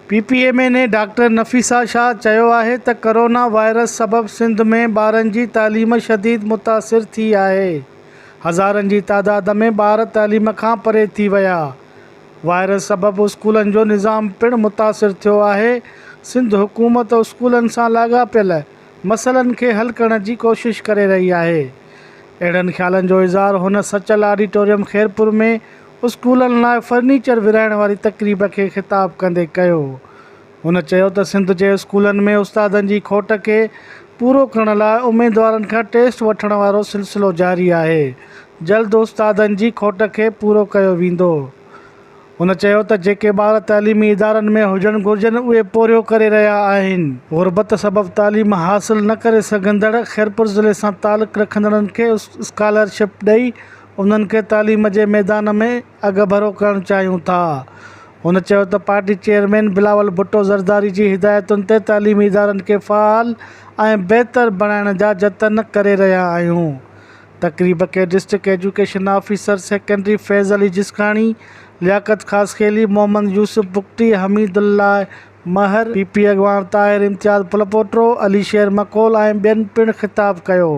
P P M N A doctor Nafisa Shah چيو آهي ته ڪرونا وائرس سبب سنڌ ۾ ٻارن جي تعليم شديد متاثر ٿي آهي، هزارن جي تعداد ۾ ٻار تعليم کان پري ٿي ويا، وائرس سبب اسڪولن جو نظام پڻ متاثر ٿيو آهي، سنڌ حڪومت اسڪولن سان لاڳاپيل مسئلن کي حل ڪرڻ جي ڪوشش ڪري رهي آهي. اهڙن خيالن جو اظهار هن سچل آڊيٽوريم خيرپور ۾ اسڪولن لاء فرنيچر ورهائڻ واري تقريب کي خطاب ڪندي ڪيو. هن چيو ته سنڌ جي اسڪولن ۾ استادن جي کوٽ کي پورو ڪرڻ لاء اميدوارن کان ٽيسٽ وٺڻ وارو سلسلو جاري آهي، جلد استادن جي کوٽ کي پورو ڪيو ويندو. هن چيو ته جيڪي ٻار تعليمي ادارن ۾ هجڻ گهرجن اهي پورهيو ڪري رهيا آهن. غربت سبب تعليم حاصل نه ڪري سگهندڙ خيرپور ضلعي سان تعلق رکندڙن کي اسڪالرشپ ڏئي انهن کي تعليم جي ميدان ۾ اڳڀرو ڪرڻ چاهيون ٿا. هن چيو ته پارٽي چيئرمين بلاول ڀٽو زرداري جي هدايتن تي تعليمي ادارن کي فعال ۽ بهتر بڻائڻ جا جتن ڪري رهيا آهيون. تقريب کي district education officer secondary Faiz Ali Jiskani, Liaquat Khaskheli, Muhammad Yousuf Bugti, Hamid Ullah Mehar, P P اڳواڻ طاهر امتياز ڦلپوٽو، علي شير مڪول ۽ ٻين پڻ خطاب ڪيو.